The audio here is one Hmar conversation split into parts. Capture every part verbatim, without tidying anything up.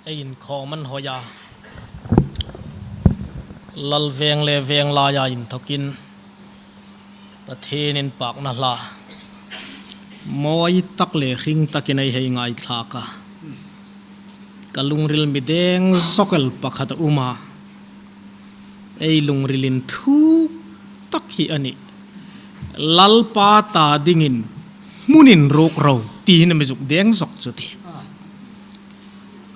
Ei inkhawm an hoi a, lal veng le veng laia inthawkin Pathien inpakna hla mawi tak le hring takin ei hei ngaithlak a. Ka lungril mi deng zawk el pakhat a um a, ei lungril inthuk tak hi a nih. Lalpa ta dingin hmun inruk ro ti hin a mi zuk deng zawk chu ti.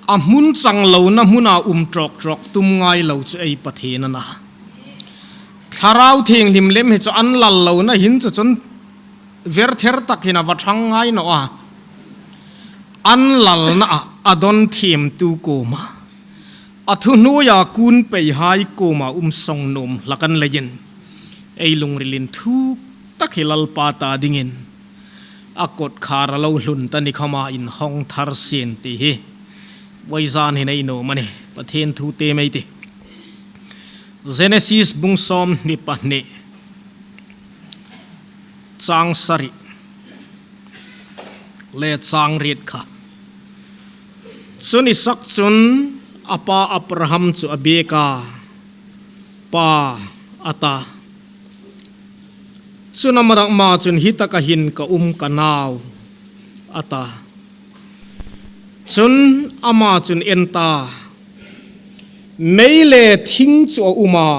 A hmun chang lona hmuna um trawk trawk tum ngai lo chu ei Pathien a na. Thlarau Thienghlim lem hi chu an lal lona hin chu chun ver ther tak hin a va thang ngai naw a. An lalna a, a dawn thiemtu kuoma, a thuhnuoia kun peihai kuoma um sawng nuom hlak an leiin, ei lungril inthuk tak hi Lalpa ta dingin a kawtkhar a lo hlun ta ni khawma inhawng thar sien ti hi vawizan hin ei nuom a nih. Pathien thu tiem ei tih. Genesis bung sawmhni pahni, chang sari le chang riet kha. Chun Isak chun a pa Abraham chu a biek a, "Pa," a ta. Chun ama dang ma chun, "Hi taka hin ka um, ka nau," a ta. Chun ama chun, "En ta, mei le thing chu a um a,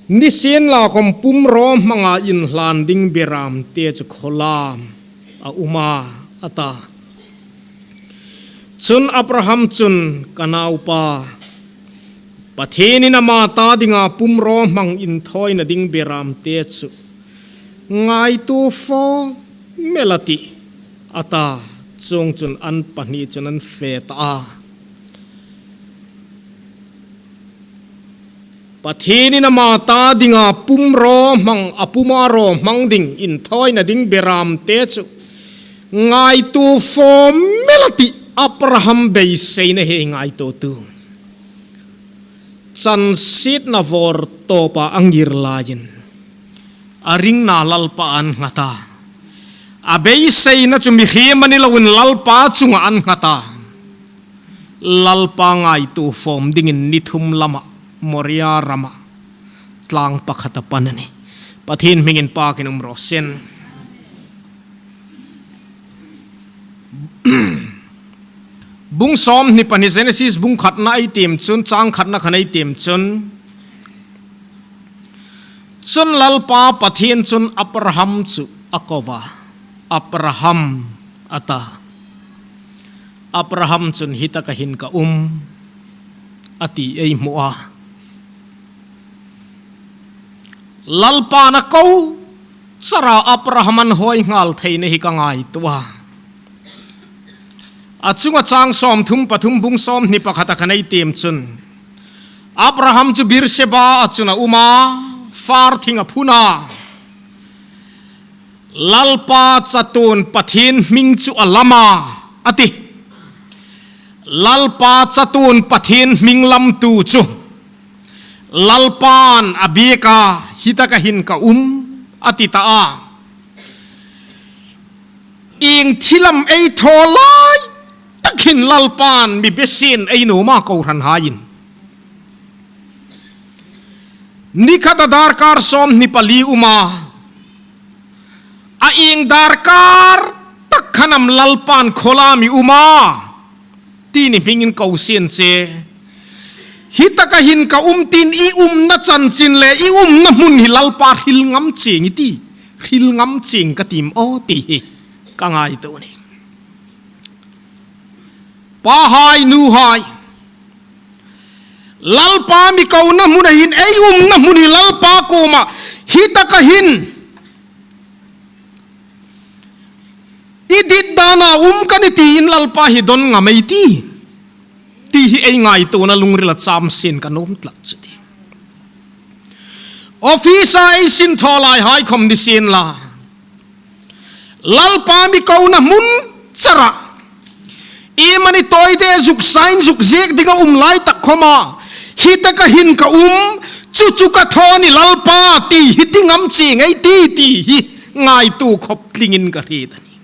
nisienlakhawm pumraw hmanga inhlan ding beramte chu khawlam a um a," a ta. Chun Abraham chun, "Ka naupa, Pathienin ama ta dinga pumraw hmang inthawina ding beramte chu ngaituo fawm el a tih," a ta. Chuongchun an pahni chun an fe ta a. Pathienin ama ta dinga pumraw hmang, a puma raw hmang ding, inthawina ding beramte chu ngaituo fawm el a tih. Abraham beiseina hi ngaituotu, chansietna vawrtawpa a ngir laiin a ringna Lalpa an nghat a. A beiseina chu mihriem a ni loin Lalpa chunga an nghat a. Lalpa ngaituo fawm dingin ni thum lama, Moria rama tlang pakhat a pan a nih. Pathien hming inpakin um raw seh. Bung sawmhni pahni, Genesis bung khatna ei tiem chun, chang khatna khan ei tiem chun, chun Lalpa Pathien chun Abraham chu a ko a, "Abraham," a ta. Abraham chun, "Hi taka hin ka um," a ti ei hmu a. Lalpan a ko chara Abraham an hoi nghal theina hi ka ngaituo a. A chunga chang sawmthum pathum, bung sawmhni pakhata khan ei tiem chun, Abraham chu Beersheba-a chun a um a, far thing a phun a. Lalpa chatuon Pathien hming chu a lam a, a ti. Lalpa chatuon Pathien hming lamtu chu Lalpan a biek a, "Hi taka hin ka um," a ti ta a. Ieng thil am ei thaw lai tak hin Lalpan mi beiseina ei nuom a, kohranhaiin. Ni khata darkar sawmhni pali um a, a ieng darkar tak khan am Lalpan khawlam i um a, ti ni hmingin ko sien che. "Hi taka hin ka um," tiin i umna chanchin le i umna hmun hi Lalpa hril ngam chieng i ti, hril ngam chieng ka tiem aw ti hi ka ngaituo a nih. Pahai, nuhai, Lalpa mi kona hmuna hin, ei umna hmun hi Lalpa kuoma, "Hi taka hin i dit dana um ka nih," tiin Lalpa hi dawn ngam ei ti, ti hi ei ngaituona lungrila cham sien ka nuom tlat chu ti. Office-a ei sin thaw laihai khawm ni sien la, Lalpa mi kona hmun chara, iemani tawite zuk sign zuk ziek dinga um lai tak khawma, "Hi taka hin ka um, chu chu ka thaw a nih Lalpa," ti hi ti ngam chieng ei ti, ti hi ngaituo khawp tlingin ka hriet a nih.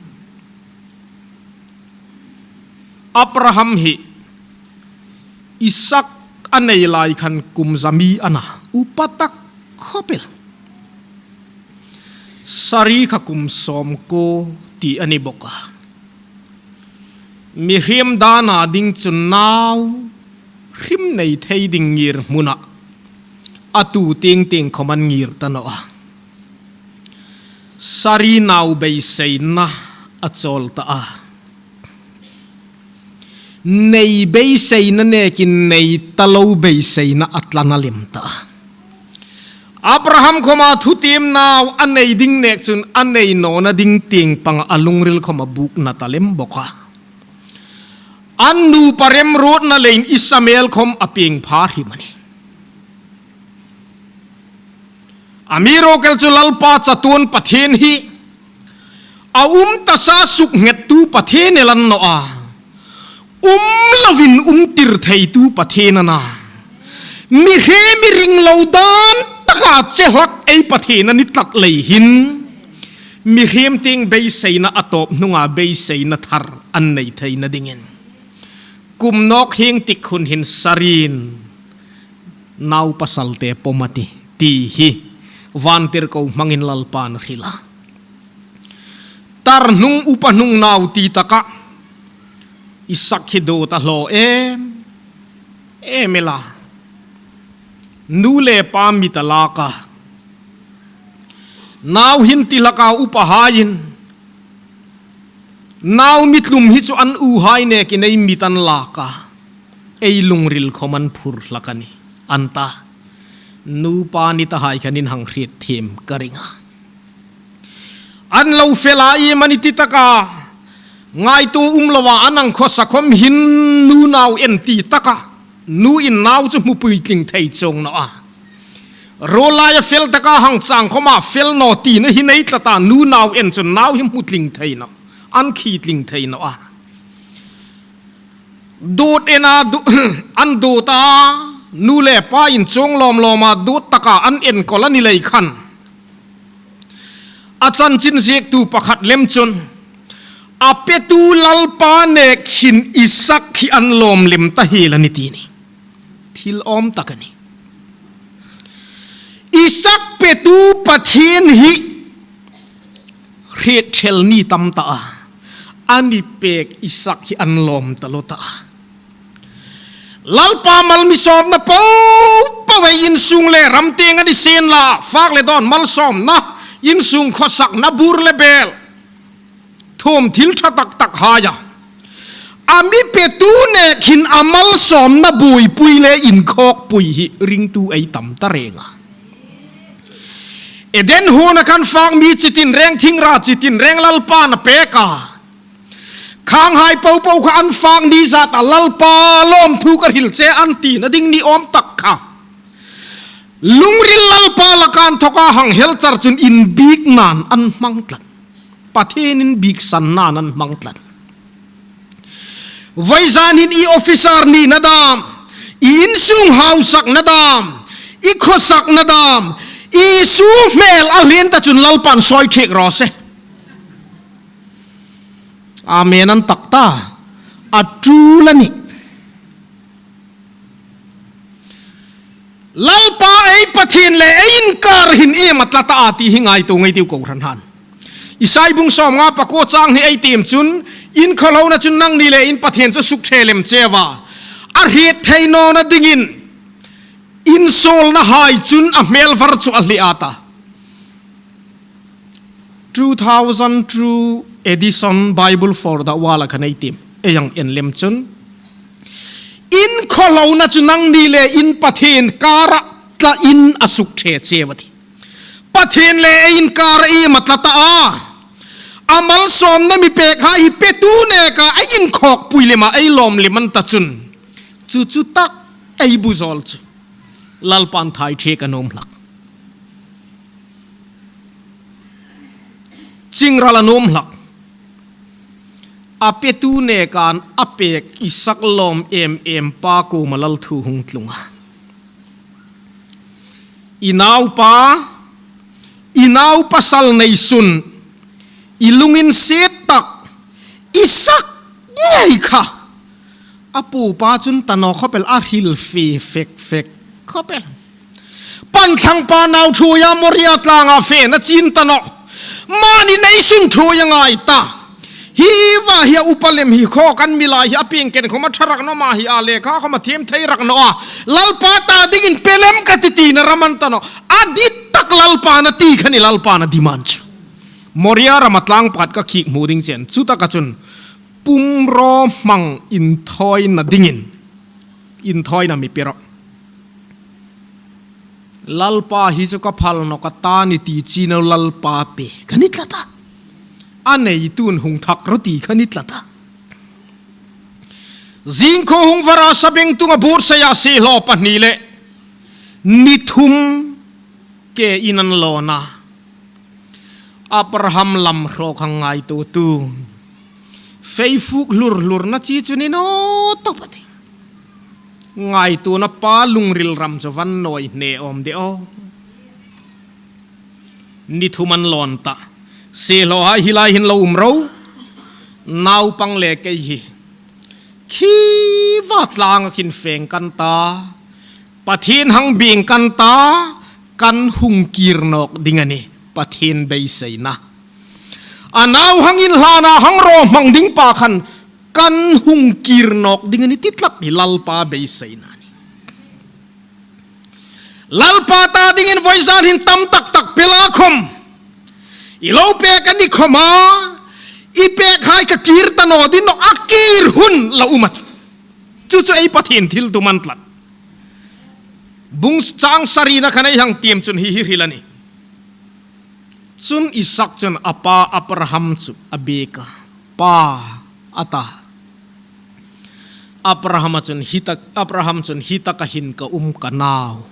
Abraham hi Isak a nei lai khan kum za mi a na, upa tak khawp el. Sari kha kum sawmkuo ti a ni bawk a. Mihriem dana ding chun nau hrim nei thei ding ngirhmuna a tu tieng tieng khawm an ngir ta naw a. Sari nau beiseina a chawl ta a. Nei beiseina nekin nei ta lo beiseina a tlan a lem ta a. Abraham khawma thutiem nau a nei ding nek chun a nei nawna ding tieng panga a lungril khawm a bukna ta lem bawk a. An nupa remruotna leiin Ishmael khawm a pieng pha hrim a nih. Amiruokchu Lalpa chatuon Pathien hi a um tasa suknghettu Pathien el a ni naw a. Um lovin um tir theitu Pathien a na. Mihriem mi ring lo dan taka che hlak ei Pathien a ni tlat lei hin, mihriem tieng beiseina a tawp hnunga beiseina thar an nei theina dingin. Kum nawk hieng tik hun hin Sarin nau pasal te pawm a tih, ti hi vantirko hmangin Lalpan a hril a. Tar hnung upa hnung nau ti taka Isak hi dawt a hlaw em em el a. Nu le pa mit a lak a. Nau hin ti hlaka upa haiin nau mi tlum hi chu an u hai nekin ei mit an lak a. Ei lungril khawm an phur hlak a nih, an ta. Nupa ni ta hai khan inhang hriet thiem ka ring a. An lo fel a, iem a ni ti taka ngaituo um loa an hang khawsa khawm hin nu nau en ti taka nu in nau chu hmu puitling thei chuong naw a. Ruol laia fel taka hang chang khawma fel naw tina hi nei tlat a, nu nau en chun nau hi hmu tling thei naw, an khi tling thei naw a. Dawt en a, du-, an dawt a, nu le pa in chuong lawm lawma dawt taka an enkawl a ni lei khan, a chanchin ziektu pakhat lem chun, a petu Lalpa nek hin Isak hi an lawm lem ta hiel a nih ti a nih. Thil awm tak a nih. Isak petu Pathien hi hriet thel ni tam ta a. A mi pek Isak hi an lawm ta lo ta a. Lalpa mal mi sawmna po po ei insung le ram tieng a ni sienla, fak le dawn mal sawmna, insung khawsakna, bur le bel, thuom thil ṭha tak tak haia a mi petu nek hin a mal sawmna buoipui le inkhawkpui hi ringtu ei tam ta reng a. Eden huona khan fak mi chi tinreng, thingra chi tinreng Lalpan a pek a. Khanghai po po kha an fak ni zata Lalpa lawmthu ka hril che an tina ding ni awm tak kha. Lungril Lalpa laka inthoka hang hel char chun inbikna'n an hmang tlat. Pathien inbiksanna'n an hmang tlat. Vawizan hin i officer nina dam, i insung hausakna dam, i khawsakna dam, Isu hmel a hlien ta chun Lalpan sawi thek raw se. Amen an tak ta, a ṭul a nih. Lalpa ei Pathien le ei inkar hin iem a tla ta a ti hi ngaituo ngei ei tiu kohran han. Isai bung sawmnga pakuo chang hni ei tiem chun, in khawhlona chun nangni le in Pathien chu sukṭhe lem che a. A hriet thei nawna dingin, insawlna hai chun a hmelvar chu a hliah a ta. Two thousand two edition Bible for the World-a khan ei tiem, ei hang en lem chun, in khawhlona chu nangni le in Pathien kara tla in a sukṭhe che a ti. Pathien le ei inkara iem a tla ta a. A malsawmna mi pek hai hi petu neka ei inkhawkpui lema ei lawm lem an ta chun, chu chu tak ei bu zawl chu Lalpan thai thek a nuom hlak. Chingral a nuom hlak. A petu neka'n a pek Isak lawm em em pa kuoma lal thu hung tlung a. I naupa, i nau pasal nei sun, i lunginsiet tak Isak ngei kha A pupa chun ta naw khawp el, a hril fe fek fek khawp el. Pan thlang pa nau thuoia Moria tlanga fena chin ta naw. Mani nei sung thuoia ngai ta. Hi va hi a upa lem hi khaw kan mi lai hi a pieng ken khawm a ṭha rak naw ma hi a lekha khawm a thiem thei rak naw a. Lalpa ta dingin pe lem ka ti tina ram an ta naw. A dit tak Lalpan a ti kha ni, Lalpan a demand chu. Moria rama tlang pakhat ka khik hmu ding chen. Chutaka chun pumraw hmang inthawina dingin, inthawina mi pe rawh. Lalpa hi chu ka phal naw ka ta ni ti china Lalpa pe ka ni tlat a. A neitun hung thak rawh ti ka ni tlat a. Zing khuo hung vara sabengtunga buotsai a siehlaw pahni le ni thum ke in an lawn a. Abraham lam hrawk hang ngaituotu. Fei fuk hlur hlurna chi chu ni naw tawp a tih. Ngaituona pa lungril ram chu van nawi hne awm de aw. Ni thum an lawn ta. Siehlawhai hi lai hin lo um ro. Naupang le kei hi. Khi va tlanga khin feng kan ta. Pathien hang bieng kan ta, kan hung kir nawk ding a nih, Pathien beiseina. A nau hang inhlana hang raw hmang ding pa khan kan hung kir nawk ding a nih ti tlat hi Lalpa beiseina a nih. Lalpa ta dingin voizan hin tam tak tak pe la khawm. I lo pek a ni khawma, i pekhai ka kir ta naw ding naw a kir hun la um a tih. Chu chu ei Pathien thiltum an tlat. Bung chang sarina khan ei hang tiem chun hi hi hril a nih. Chun Isak chun a pa Abraham chu a biek a, Pa, a ta. Abraham chun hi tak, Abraham chun hi taka hin ka um ka nau.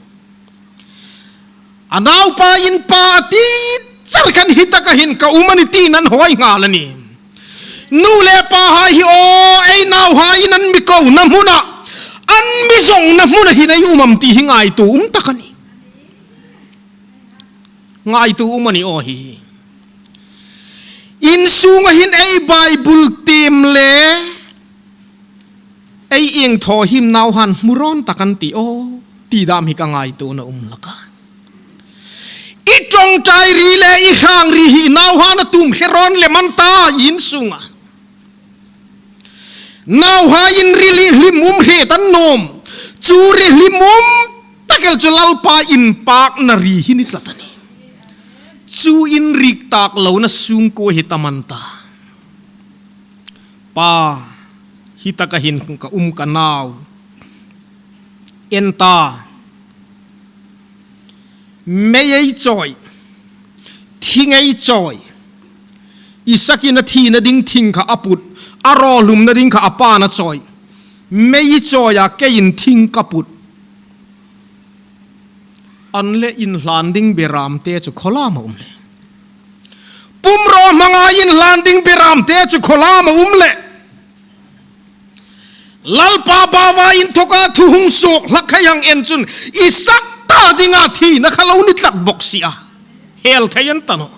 A naupa in pa a ti char khan hi taka hin ka um a nih tiin an hoi nghal a nih. Nu le pahai hi aw, ei nauhai in an mi kona hmuna, an mi zawngna hmuna hin ei um am ti hi ngaituo um tak a nih. Ngaituo um a nih aw hi. Insunga hin ei Bible tiem le ei ieng thaw him nauhan hmu rawn tak an ti aw, ti dam hi ka ngaituona um hlak a. I ṭawngṭai ri le i hrang ri hi nauhan a tum hre rawn lem an ta insunga. Nauhai in ri hlim um hre ta an nuom. Chu ri hlim um tak el chu Lalpa inpakna ri hi ni tlat a nih. Chu inrik tak lona sungkuo hi tam an ta. Pa, hi taka hin ka um ka nau. En ta. Mei ei chawi. Thing ei chawi. Isakin a thina ding thing kha a put. A raw hlumna ding kha a pa'n a chawi. Mei i chawi a, keiin thing ka put. An le inhlan ding beram te chu khaw lama um le. Pumraw hmanga inhlan ding beram te chu khaw lama um le. Lalpa baua inthoka thu hung suok hlak hai hang en chun Isak ta dinga thina kha lo ni tlat bok si a. Hel thei an ta naw.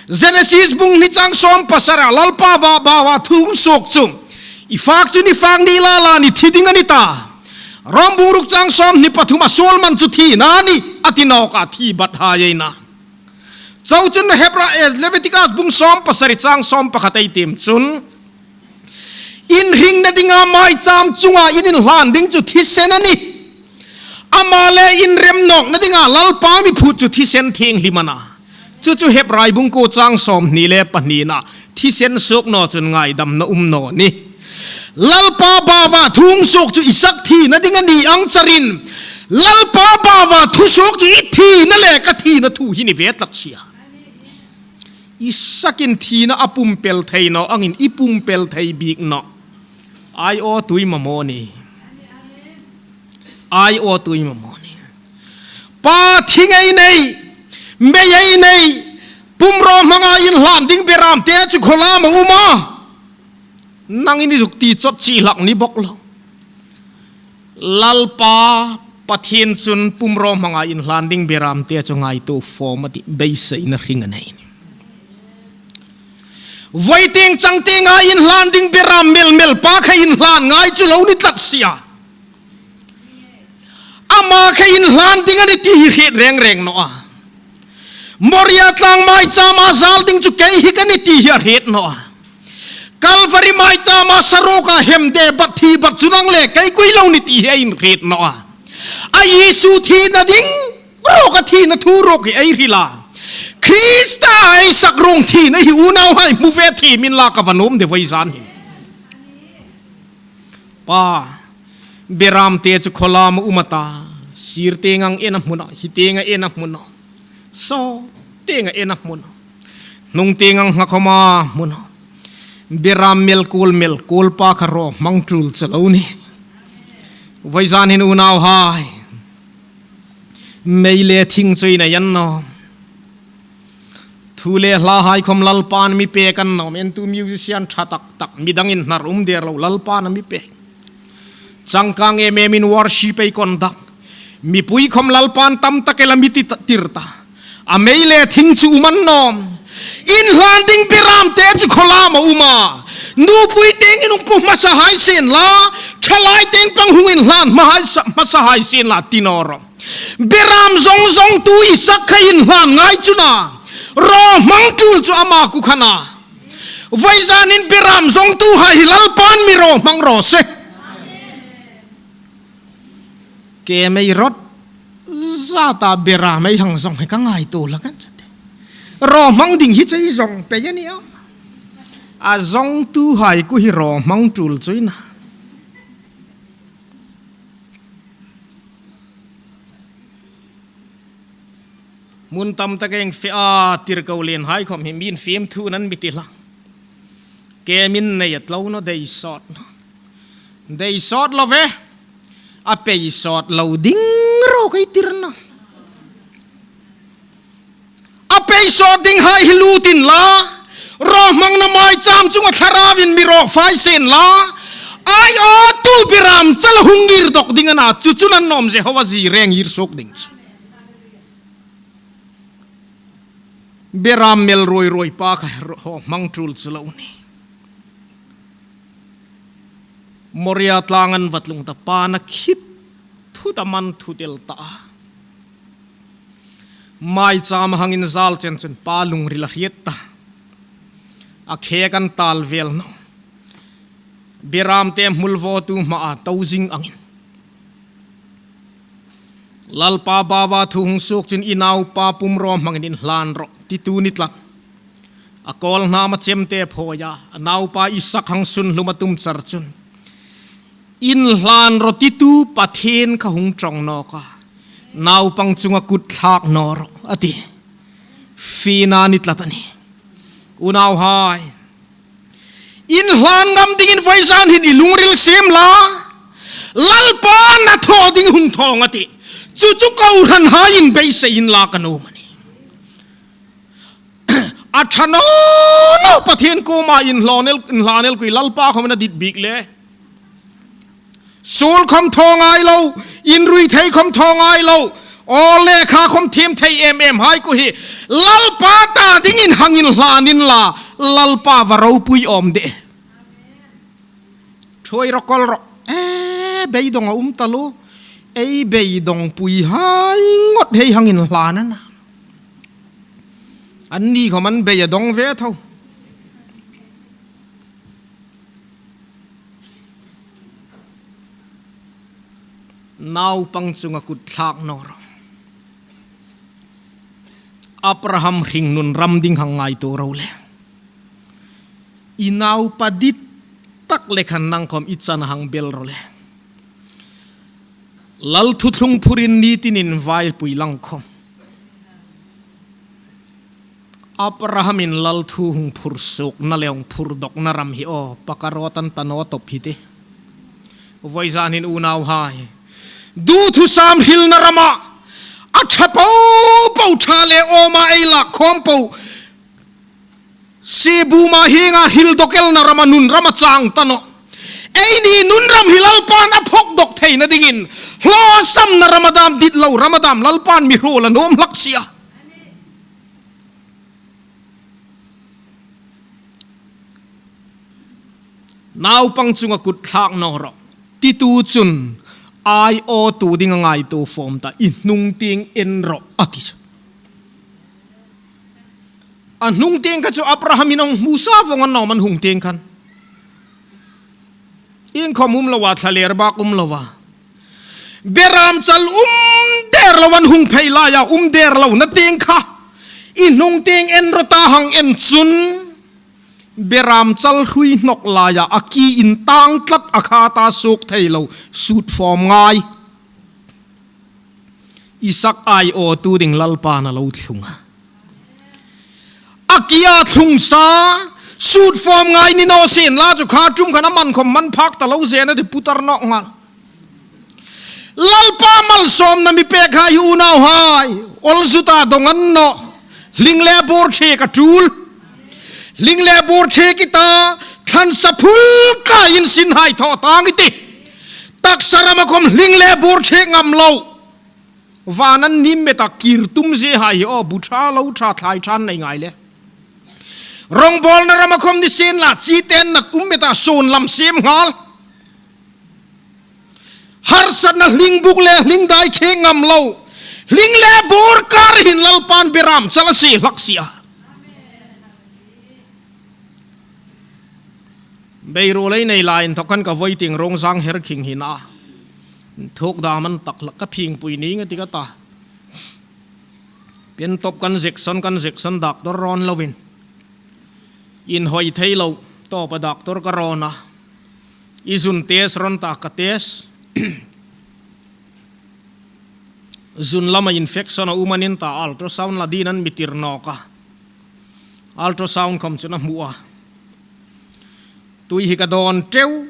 Genesis bung hni chang sawm pasara Lalpa va baua thu hung suok chu. I fak chu ni fak ni la la ni thi ding a ni ta. Rom bung ruk chang sawm hni pathuma suol man chu thina a nih a ti nawk a, thi bat hai ei na. Chau chun Hebra, eh, Leviticus bung sawm pasari chang sawm pakhat ei tiem chun. Inhringna dinga maicham chunga in inhlan ding chu thisen a nih. Ama le inrem nawkna dinga Lalpa mi phut chu thisen thienghlim a na. Chu chu Hebrai bung kuo chang sawm hni le pahnina thisen suok naw chun ngaidamna um naw ni. Lalpa baua thu hung suok chu Isak thina ding a ni ang charin. Lalpa baua thu suok chu i thina le ka thina thu hi ni ve tlat si a. Isakin thina a pumpel thei naw angin i pumpel thei bik naw. Ai aw tui mamaw ni. Ai aw tui mamaw ni. Pa, thing ei nei, mei ei nei, pumraw hmanga inhlan ding beram te chu khaw lama um a. Nangin i zuk ti chawt chi hlak ni bok lo. Lalpa Pathien chun pumraw hmanga inhlan ding beram te chu ngaituo fawm a tih, beiseina hring a nei. Voi tieng chang tienga inhlan ding beram mel mel pa kha inhlan ngai chu lo ni tlat si a. Ama kha inhlan ding a ni ti hi hriet reng reng naw a. Moria tlang maichama zal ding chu kei hi ka nih ti hi a hriet naw a. Kalvari maichama saruoka hem de bat thi bat chu nang le kei kuoi lo ni ti hi a inhriet naw a. A Isu thina ding ruok, a thina thu ruok hi ei hril a. Krista ei sak ruong thina hi unauhai hmu ve thiem inla ka va nuom de voi zan hin. Pa, beram te chu khawlam a um a ta, sir tienga en a hmun a, hi tienga en a hmun a, saw tienga en a hmun a, hnung tienga ngha khawma hmun a. Beram mel kuol mel kuol pa kha raw hmang tul chu lo ni. Voi zan hin unauhai, mei le thing chu ei nei a nawm. Thu le hlahai khom Lalpan mi pek a nawm, entu musician ṭha tak tak, mi dangin hnar um der lo Lalpan a mi pek. Changkang em em in worship ei conduct. Mipui khom Lalpan tam tak el a mi ti ta, tir ta. A mei le thing chu um a nawm. Inhlan ding beram te chu khawlam a um a. Nupui tieng inhung phu hmasa hai sien la, ṭhalai tieng pang hung inhlan hma hai sa, hmasa hai sien la ti naw ro. Beram zong zongtu Isak kha inhlan ngai chu a na. Raw hmang tul chu ama kuo kha a na. Voi zan hin beram zongtuhai hi Lalpan mi raw hmang raw se. Kei mei rawt zata beram ei hang zong hi ka ngaituo hlak a nih chu. Raw hmang ding hi chu ei zong pei a ni a. A zongtuhai kuo hi raw hmang tul chu ei na. Hmun tam tak ieng fe a, tirko lien hai khom hi mi'n fiem thu an mi ti hlak. Kei min nei a tlo naw, dei sawt naw. Dei sawt lo ve. A pei sawt lo ding ruok ei tir naw. A pei sawt dinghai hi lut inla, raw hmangna maicham chunga Thlarauvin mi raw fai sien la, ei aw tu beram chal hung ngir dok ding a na, chu chu a na nawm, Jehova zie reng ngir suok ding chu. Beram mel ruoi ruoi pa kha raw hmang tul chu lo ni. Moria tlang an va tlung ta, pa na khit thut a man thut el ta a. Maicham hang inzal chen chun pa lungril a hriet ta. A khek an tal vel naw. Beram te hmul vawtu hmaa to zing angin, Lalpa baua thu hung suok chun, "I naupa pum raw hmangin inhlan rawh," titu ni tlat. A kawl hnam a chemte phawi a, a naupa Isak hang sunhlum a tum char chun, "Inhlan rawh," titu Pathien kha hung ṭawng nawk a, naupang chunga kut thlak naw rawh, a ti. Fiena ni tlat a nih. Unauhai, inhlan ngam dingin voi zan hin i lungril siem la, Lalpan a thaw ding hung thaw a tih. Chu chu kohranhaiin beisei inla ka nuom a nih. A ṭha naw naw Pathien kuoma inhlan el, inhlan el kuoi, Lalpa khom a dit bik le. Suol khom thaw ngai lo, inrui thei khom thaw ngai lo, aw lekha khom thiem thei em em hai kuo hi, Lalpa ta dingin hang inhlan inla, Lalpa va ropui awm de. Thuoi rawh, kawl rawh. E, beidong a um taluo. Ei beidongpuihai ngot hei hang inhlan a na. Anni khom an bei a dong ve tho. Naupang chunga kut thlak naw rawh. Abraham hringnun ram ding hang ngaituo ro le. I naupa dit tak le khan nang khom i chana hang bel ro le. Lal thuthlung phurin nitin invaipui lang khom. Abrahamin lal thu hung phur suokna le hung phur dawkna ram hi aw, pakhat rawt an ta naw tawp hi ti. Voi zan hin unauhai, duthusam hrilna rama, a ṭha po po ṭha le awma ei lak khawm po. Sibuma hienga hril dawk elna rama nun rama chang ta naw. Eini nun ram hi Lalpan a phawk dawk theina dingin, hlawsamna rama dam, dit lo rama dam Lalpan mi hraw la nuom hlak si a. Naupang chunga kut thlak naw rawh, titu chun aiawtu ding a ngaituo fawm ta, i hnung tieng en rawh, a ti chu. A hnung tieng kha chu Abraham in a hung hmu sa vawng a ni naw am an hung tieng khan. Iengkhawm um lo a, thlalêr bâk um lo a. Berâmchal um der lo an hung phei laia um der lo na tieng kha. I hnung tieng en rawh ta hang en chun. Berâmchal hrui hnawk laia a ki intang tlat a, kha ta suok thei lo, sut fawm ngai. Isak aiawtu ding Lalpan a lo thlung a. A kia thlung sa, sut fawm ngai ni naw sien la chu kha ṭum khan a man khawm man phak ta lo zen a ti putar nawk ngal. Lalpa malsawmna mi pek hai unauhai, ol zuta dong an naw. Hling le bawr ṭhe ka tul. Hling le bawr ṭhe ki ta, thlan sa phul ka in sin hai thaw tang i ti. Taksa rama khawm hling le bawr ṭhe ngam lo. Van an nim meta kir tum zie hai hi aw, bu ṭha lo ṭha thlai ṭhan nei ngai le. Rongbawlna rama khawm ni sien la, chi ten nat um meta sawn lam siem ngal. Harsatna hling buk le hling dai ṭhe ngam lo. Hling le bawr kar hin Lalpan berâmchal a sie hlak si a. Beiruol ei nei lai inthawk khan ka voi tieng Rawngzang her khing hin a. Thuk dam an tak hlak, ka phingpui ning a ti ka ta. Pin top kan injection, kan injection doctor rawn lovin. Inhawi thei lo, tawpa doctor ka rawn a. I zun test rawn ta ka test. Zun lama infection a um an in ta, ultrasound la dingin an mi tir nawk a. Ultrasound khawm chun a hmu a. Tui hi ka dawn teu,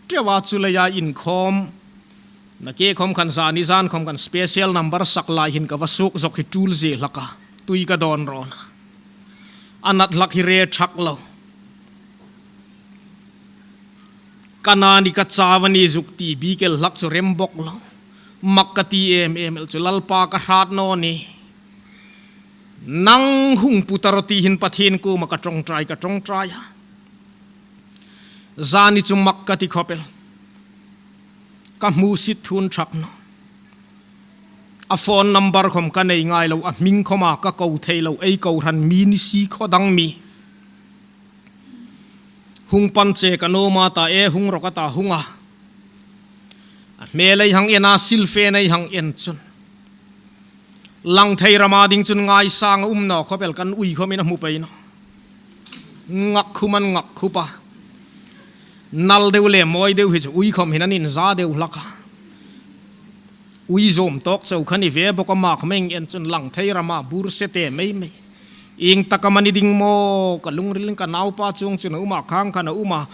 teu a, chu leia inkhawm. Nakie khawm khan zani zan khawm khan special number sak lai hin ka va suok zawk hi tul zie hlak a. Tui ka dawn rawn a. A nat hlak hi re thak lo. Ka na ni ka chau a ni zuk ti bik el hlak chu rem bawk lo. Mak ka ti em em el chu Lalpa ka hrat naw ni. Nang hung pu ta rawh ti hin Pathien kuoma ka ṭawngṭai, ka ṭawngṭai a. Zani chu mak ka ti khawp el. Ka hmusit thun thak naw. A phone number khawm ka nei ngai lo, a hming khawma ka ko thei lo, ei kohran mi ni si khaw dang mi. Hung pan che ka nuom a ta, e hung rawh ka ta hung a. A hmel ei hang en a, silfen ei hang en chun. Langthei rama ding chun ngaisang a um naw khawp el, kan ui khawmin a hmu pei naw. Ngak khum an ngak khup a. Nal deu le mawi deu hi chu ui khawm hin an inza deu hlak a. Ui zawm tawk chau kha ni ve bawk a, mak meng en chun Langthei rama bur se te mei mei. Ieng taka mani ding maw, ka lungrilin ka naupa chuong chun a um a, khang khan a um a.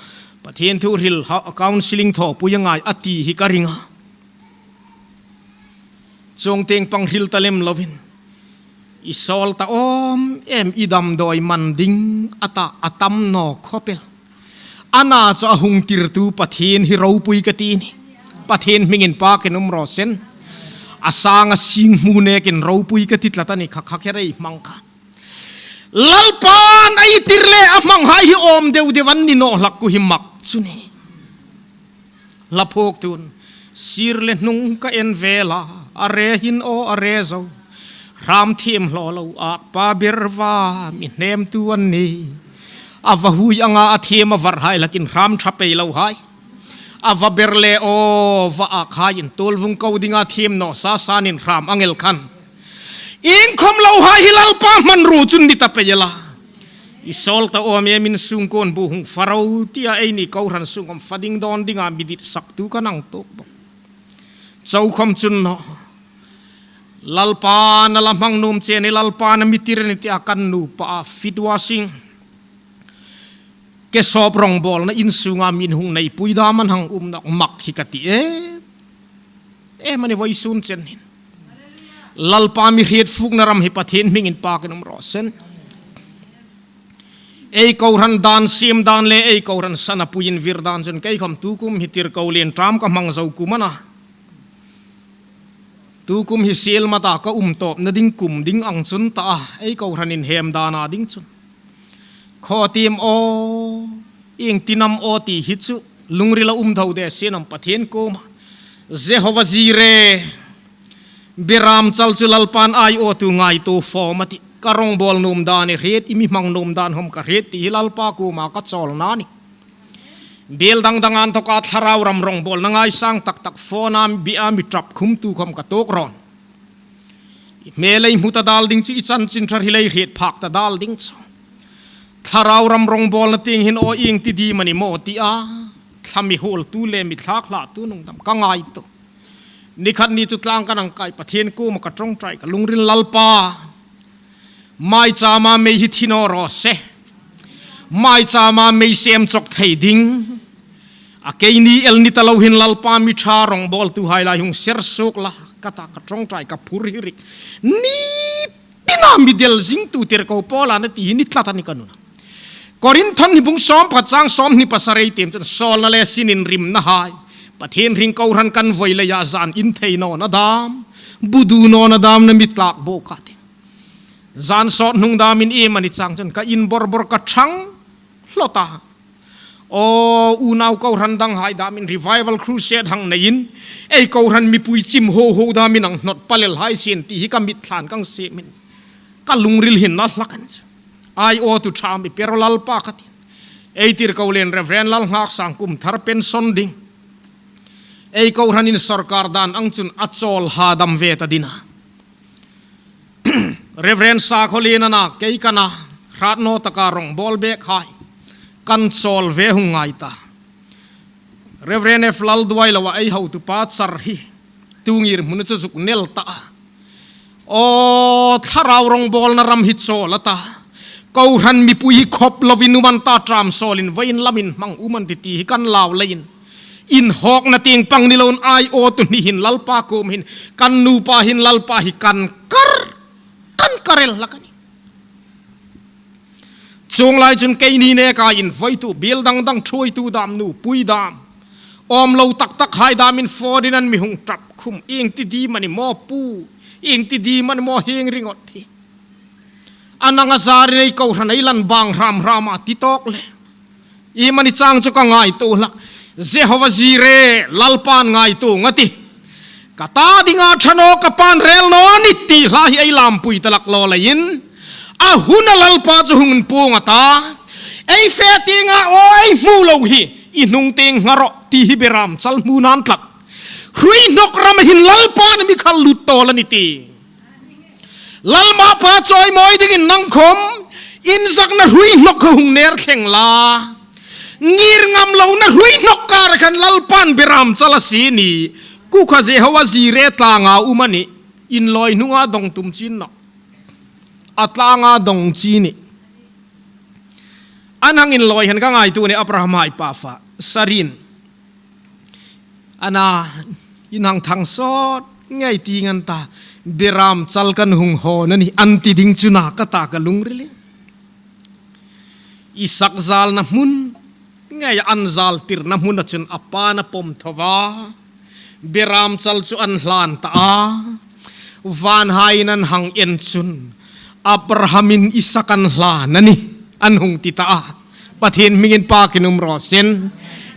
Pathien thu hril ha, counselling thawpui a ngai a ti hi ka ring a. Chuong tieng pang hril ta lem lovin. I sawl ta awm em, i damdawi man ding a ta, a tam naw khawp el. Ana chu a hung tirtu Pathien hi ropui ka ti ni. Pathien hming inpakin um raw se. A sanga sing hmu nekin ropui ka ti tlat a ni kha, kha kherei hmang kha. Lalpan ei tir le a hmanghai hi awm deu deu an ni naw hlak, ku hi mak chu ni. Hla phuok tun. Sir le hnung ka en vel a, a re hin aw a re zo. Hram thiem hlaw lo, a pa ber va mi hnemtu an ni. A va hui anga a thiem a var hai lakin hram ṭha pei lo hai. A va ber le aw va ak hai in tuolvung ko dinga thiem naw sa sanin hram ang el khan. Iengkhawm lo hai hi Lalpa hmangruo chun ni ta pei a la. I sawl ta awm em, insung kuon bu hung fa ro tia, eini kohran sung khawm fa ding dawn dinga mi dit saktu ka nang tuok bawk. Chau khawm chun naw. Lalpan a la hmang nuom che ni, Lalpan a mi tir ni tia kan nupa a fit washing. Ke sawp rongbawlna insunga min hung neipui dam an hang um nawk mak hi ka ti em. Em a ni vawisun chen hin. Lalpa mi hriet fukna ram hi Pathien hming inpakin um raw se. Ei kohran dan siem dan le ei kohran sana puiin vir dan chun kei khawm tukum hi tirko lien ṭam ka hmang zo kum a na. Tukum hi Sielmata ka um tawpna ding kum ding ang chun ta a, ei kohran inhem dana ding chun. Khaw tiem aw, Ieng tin am aw ti hi chu lungrila um tho de sien am Pathien kuoma. Jehovah Jireh, Beramchal chu Lalpan aiawtu ngaituo fawm a tih. Ka rawngbawl nuom dan i hriet, i mi hmang nuom dan khom ka hriet ti hi Lalpa kuoma ka chawlna a nih. Biel dang dang a inthawka thlarau ram rawngbawlna ngaisang tak tak phone-a mi bia mi ṭap khumtu khom ka tuok rawn. I hmel ei hmu ta dal ding chu, i chanchin ṭha hi lei hriet phak ta dal ding chu. Thlarau ram rawngbawlna tieng hin aw ieng ti ding am a ni maw ti a, thla mi huoltu le mi thlak hlatu hnung dam ka ngaituo. Ni khat ni chu tlang ka nang kai Pathien kuoma ka ṭawngṭai ka lungril, Lalpa, maichama mei hi thi naw raw se. Maichama mei sem chawk thei ding. A keini el ni ta lo hin Lalpa, mi ṭha rawngbawltuhai lai hung ser suok la, ka ta ka ṭawngṭai ka phur hi rik. Ni tina mi del zingtu tirko Paula na ti hi ni tlat a ni ka nuna. Korinth hni bung sawm pakhat chang sawmhni pasari tiem chun sawlna le sin inrimnahai, Pathien hring kohran kan voi leia zan in thei nawna dam, bu du nawna dam na mi tlak bawk a tih. Zan sawt hnung damin iem a ni chang chun ka in bor bor ka ṭhang hlawt a. Aw, unau kohran danghai damin revival crusade hang neiin, ei kohran mipui chim ho ho damin ang hnawt palel hai sien ti hi ka mitthlan ka siemin, ka lungril hin a hlak a ni chu. Aiawtu ṭha mi pe ro Lalpa ka ti. Ei tirko le Reverend Lalnghaksang kum thar pension ding, ei kohranin sawrkar dan ang chun a chawl hadam ve ta ding a. Reverend Sakholien a na, kei ka na, hrat naw taka rawngbawl bek hai kan chawl ve hung ngai ta. Reverend F Lalduoiloa ei hotupa char hi tu ngirhmun chu zuk nel ta a. Aw, thlarau rawngbawlna ram hi chawl a ta. Kohran mipui hi khop lovin um an ta, ṭam sawlin vawiin lamin hmang um an ti ti hi kan lau leiin, inhawkna tieng pang ni loin aiawtu hni hin Lalpa kuom hin, kan nupa hin Lalpa hi kan kar, kan kar el hlak a nih. Chuong lai chun keini neka invoitu, biel dang dang ṭhuoitu dam, nupui dam, awm lo tak tak hai damin phone-in an mi hung ṭap khum, ieng ti ding am a ni maw pu, ieng ti ding am a ni maw hieng ringot hi. A nang a zarin ei kohran ei lan bang hram hram a ti tawk le. Iem a ni chang chu ka ngaituo hlak. Jehovah Jireh, Lalpan ngaituo ngat a tih. Ka ta dinga ṭha naw, ka pa'n rel naw a nih ti hla hi ei lampui ta hlak law leiin, a huna Lalpa chu hung inpuong a ta. Ei fe tienga aw ei hmu lo hi, i hnung tieng ngha rawh ti hi Beramchal hmu nan tlat. Hruihnawk rama hin Lalpan a mi khal lut tawl a nih ti. Lalmapa chawimawi dingin nang khom inzakna hruihnawk kha hung ner thleng la. Ngir ngam lona hruihnawk kara khan Lalpan Beramchal a sie a nih. Kha Jehovah Jireh tlanga um a nih. Inlawi hnunga dong tum chin naw. A tlanga dong chi a nih. An hang inlawi han ka ngaituo a nih, Abraham hai pa fa. Sarin. A na, in hang thang sawt ngei ti ngan ta, Beramchal kan hung hawn a nih, an ti ding chu na ka ta ka lungrilin. Isak zalna hmun ngei, an zaltirna hmuna chun a pa'n a pawm tho a. Beramchal chu an hlan ta a. Vanhaiin an hang en chun, Abrahamin Isak an hlan a nih, an hung ti ta a. Pathien hmingin pakin um raw seh.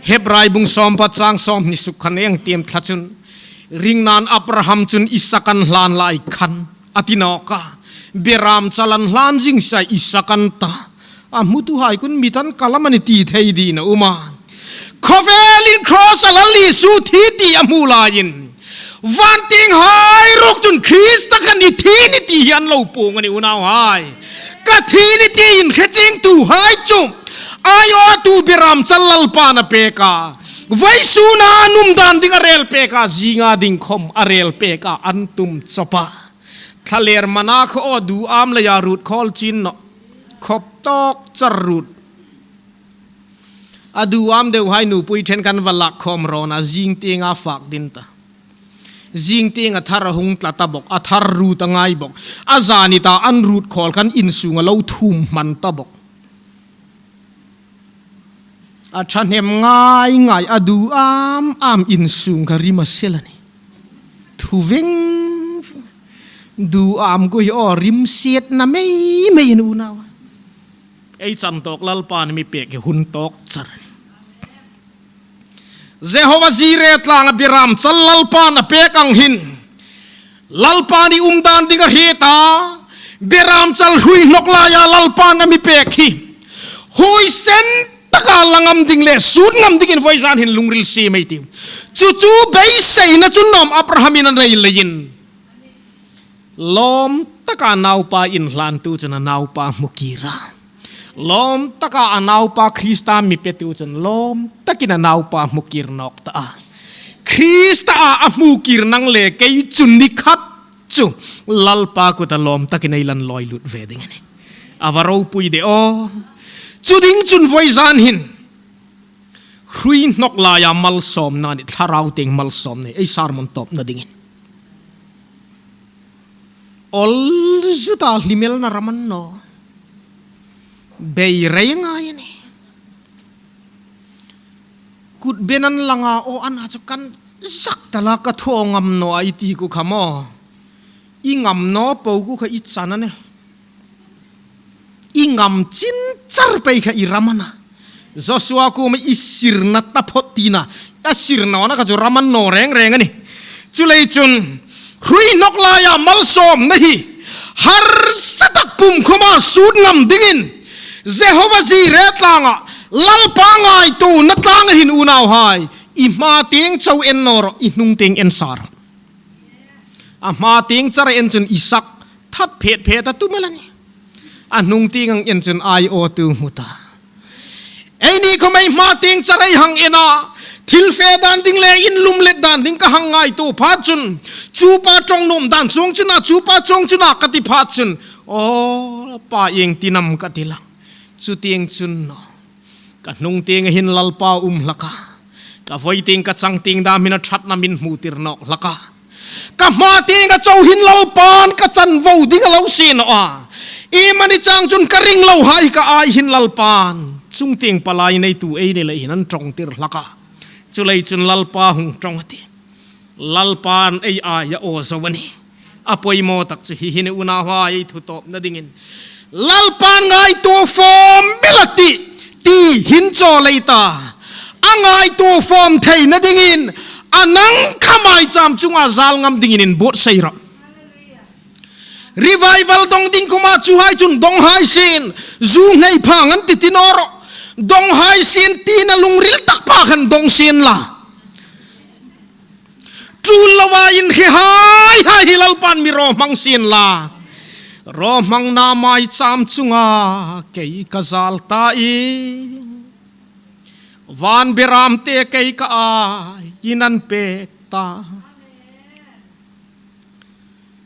Hebrai bung sawm pakhat chang sawmhni suk khan ei tiem thla chun, ringnain Abraham chun Isak an hlan lai khan a ti nawk a. Beramchal an hlan zing sa Isak an ta. A hmutuhai khun mi tan ka lam a nih ti thei ding a um a. Khawvelin cross-a Lal Isu thi ti a hmu laiin, van tienghai ruok chun Krista khan i thi a nih ti hi an lo puong a nih unauhai. Ka thi a nih tiin hre chiengtuhai chu aiawtu Beramchal Lalpan a pek a. Vawisuna an um dan ding a rel pek a, zinga ding khom a rel pek a, an tum chawp a. Thlaler mana kha aw, duam leia ruot khawl chin naw. Khop tawk char ruot. A duam deuhai nupui ṭhen kan va lak khawm rawn a, zing tienga fak ding ta. Zing tienga thar a hung tla ta bawk, a thar ruot a ngai bawk. A zani ta an ruot khawl khan insunga lo thum hman ta bawk. A ṭhahnem ngai ngai, a duam am insung kha rim a sel a nih. Thu veng, duam kha hi aw rim sietna mei mei a ni unau. Ei chan tawk Lalpan mi pek hi hun tawk char. Jehovah Jireh tlanga beram chal Lalpan a pek ang hin, Lalpan i um dan ding a hriet a, beram chal hrui hnawk laia Lalpan a mi pek hi huoisen taka la ngam ding le sut ngam dingin voizan hin lungril siem ei tiu. Chu chu beiseina chu nawm Abraham in a nei leiin, lawm taka naupa inhlantu chun a naupa hmu kir a, lawm taka a naupa Krista mi petu chun lawm takin a naupa hmu kir nawk ta a. Krista a a hmu kir nang le kei chun ni khat chu Lalpa kuta lawm takin ei lan lawi lut ve ding a nih. A va ropui de aw. Chu ding chun voizan hin hrui hnawk laia malsawmna ni, thlarau tieng malsawmna ei sermon tawpna dingin. Ol zuta hlimelna ram a ni naw. Bei rei ngai a nih. Kut ben an langa aw, ana chu kan zak ta la, ka thaw ngam naw a i ti ku kha maw. I ngam naw po ku kha i chan a nih. I ngam chin char pei kha i ram a na. Joshua kuoma i sirna taphot tina, a sir nawna kha chu ram a ni naw reng reng a nih. Chuleiin chun hrui hnawk laia malsawmna hi harsa tak pum khawma sut ngam dingin Jehovah Jireh tlanga Lalpa ngaituona tlanga hin unauhai, i hma tieng chau en naw rawh, i hnung tieng en sa rawh. A hma tieng char en chun i sak that phet phet a tum el a nih. A hnung tieng ang en chun aiawtu hmu ta. Eini khawm ei hma tieng char ei hang en a, thil fe dan ding le inlumlet dan ding ka hang ngaituo phat chun, chu pa ṭawng nuom dan chuong chun a, chu pa chuong chun a ka ti phat chun, aw, Pa ieng tin am ka ti la. Chu tieng chun naw, ka hnung tienga hin Lalpa um hlak a, ka voi tieng ka chang tieng dam hin a ṭhatna min hmu tir nawk hlak a, ka hma tienga chau hin Lalpan ka chanvo ding a lo sie naw a. Iemani chang chun ka ring lo hai ka ai hin Lalpan chung tieng palai neitu ei ni lei hin an ṭawng tir hlak a. Chuleiin chun Lalpa hung ṭawng a tih. Lalpan ei ai a aw zo a nih. A poimaw tak chu hi hi a nih unauhai, ei thu tawpna dingin. Lalpan ngaituo fawm el a tih ti hin chawl ei ta. A ngaituo fawm theina dingin a nang kha maicham chunga zal ngam dingin inbuotsai rawh. Revival dong ding khawma chuhai chun dong hai sien, zu hnei phang an ti ti naw rawh. Dong hai sien tina lungril tak pa khan dong sien la. Tul loa inhre hai hai hi Lalpan mi raw hmang sien la. Raw hmangna maicham chunga kei ka zal ta i. Van beram te kei ka aiin an pek ta.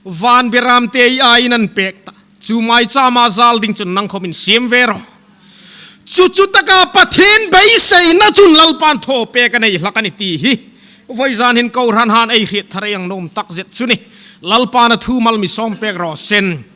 Van beram te i aiin an pek ta. Chu maichama zal ding chun nang khawm insiem ve rawh. Chu chu taka Pathien beiseina chun Lalpan thaw pek a nei hlak a nih ti hi voizan hin kohran han ei hriet thar ei ang nuom tak zet chu a nih. Lalpan a thu mal mi sawm pek raw seh.